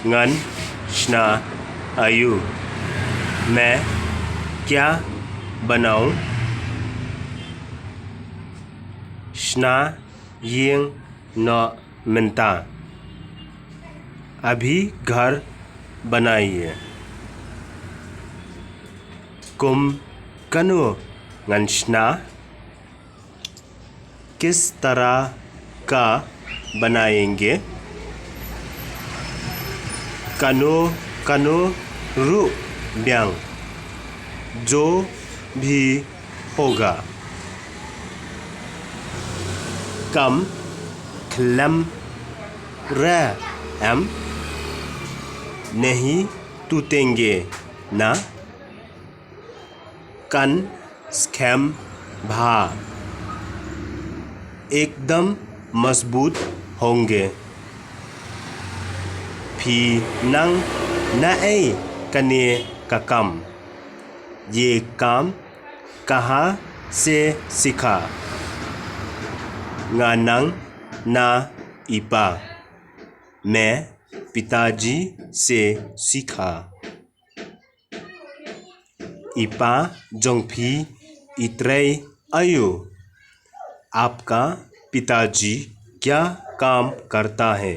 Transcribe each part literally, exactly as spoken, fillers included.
Ngan shna aïu? मैं क्या बनाऊं? Shna ïing noh mynta. अभी घर बनाइए। Kum kano ngan shna? किस तरह का बनाएंगे? Kano kano ruh biang, जो भी होगा। Kam khlem re em? नहीं टूटेंगे ना। Kan skhem bha, एकदम मजबूत होंगे। Phi nang na ei kane ka kam? ये काम कहाँ से सीखा? Nga nang na i pa। मैं पिताजी से सीखा। I pa jong phi i trei aïu? आपका पिताजी क्या काम करता है?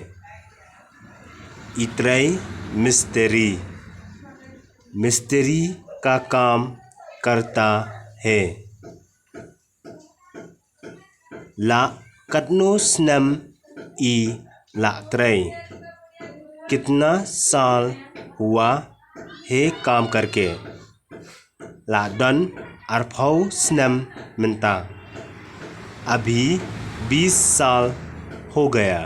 I trei mistri। मिस्त्री का काम करता है। La katno snem i la trei? कितना साल हुआ है काम करके? La don arphew snem mynta। अभी बीस साल हो गया।